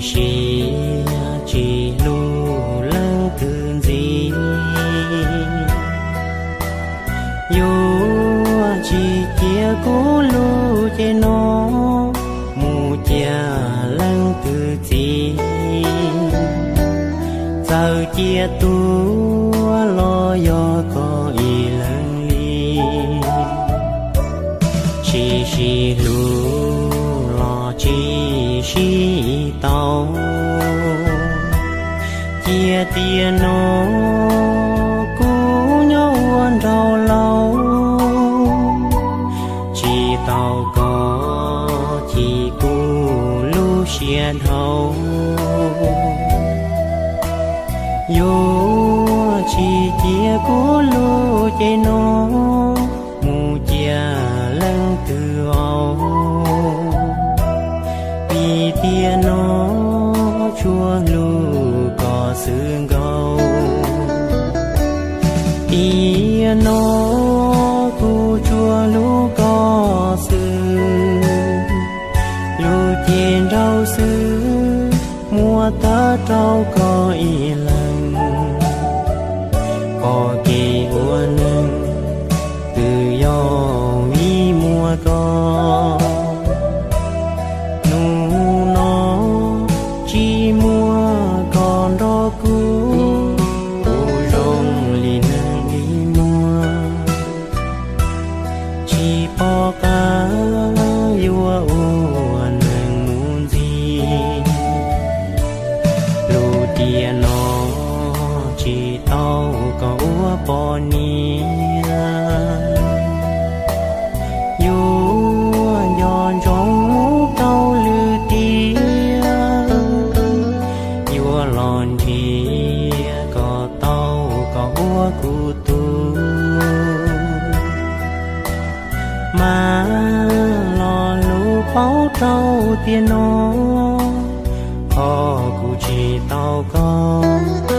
Sis tsis hlub leej twg ntxiv, yuav tsis cia kuv lub cev no mus cia leej twg txiv. Txawm cia tuag los yog koj ib leeg li, tsis sib hlub los tsis sib tau. Cia tiam no kuv nyob ua nraug laus, tsis tau koj chim kuv lub siab dhau. Yuav tsis cia kuv lub cev no mus cia leej twg os. Vim tiam no tsuas hlub koj xwb nkaus. Tiam no kuv tsuas hlub koj xwb, lub cev nraug xwb muab tag rau koj ib leeg. Pom kev ua neeg twb yog vim muaj koj, hnub no tsis muaj koj nrog kuv, kuv zoo li neeg ib muag, tsis pom qab yuav ua neeg mus ntxiv. Lub tiam no tsis tau koj ua poj niam, yuav nco ntsoov mus rau lwm tiam, yuav los nrhiav kom tau koj ua kuv tug. Mas lo lus paub rau tiam no, qhov kuv tsis tau koj